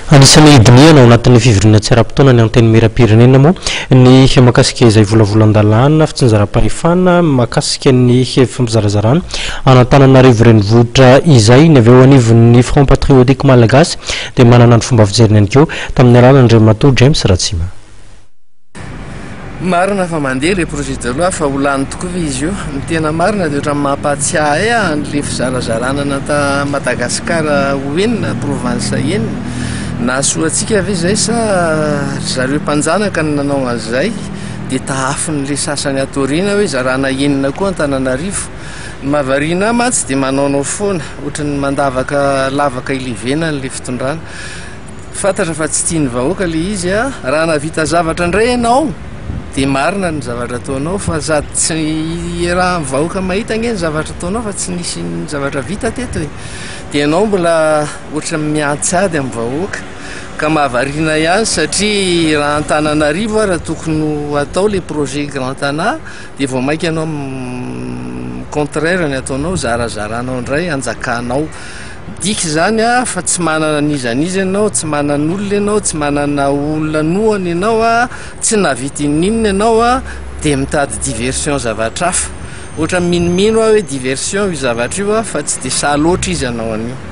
Anisan'ny dinihana ao anatin'ny fivoriana tsy ara-potoana ny Antenimierampirenena moa ny mahakasika izay volavolan-dalàna fitsinjaram-pahefana mahakasika ny fampizarazarana an'Antananarivo Renivohitra izay. Ny avy eo anivon'ny Front Patriotique Malagasy dia manana ny fomba fijeriny ihany koa tamin'ny alalan'Andriamatoa James Ratsima. Marina fa mandeha ilay projet de loi fa ho lany tokoa ve izy io? Ny tena marina dia ohatran'ny mampahatsiahy ahy an'ilay fizarazarana an'Anta Madagascar ho enina, province enina. Nahasoa antsika ve izay sa ry zareo mpanjanaka no nanao an'izay dia tahafin'ilay sasany ato aoriana hoe zarana enina koa Antananarivo? Ny mahavariana ahy mantsy dia manaonao foana, ohatran'ny mandavaka lavaka ilevenany ilay fitondrana. Fantatra fa tsy tian'ny vahoaka le izy a! Raha nahavita zavatra indray ianao dia marina ny zavatra ataonao fa sady tsy iarahan'ny vahoaka mahita ange ny zavatra ataonao fa tsy nisy zavatra vita teto e! Dia ianao mbola ohatran'ny miantsy ady amin'ny vahoaka ka mahavariana ihany satria raha Antananarivo ara tokony ho atao le projet Grand Tana dia vao mainka ianao contraire ny ataonao zarazaranao indray anjakanao. Midika izany fa tsy manana n'iza n'iza ianao, tsy manan'olona ianao, tsy manana olona anohana ianao, tsy nahavita inoninona ianao, dia mitady diversion zavatra hafa. Ohatra minomino aho hoe diversion io zavatra io fa tsy dia sahy loatra izy hanao an'io.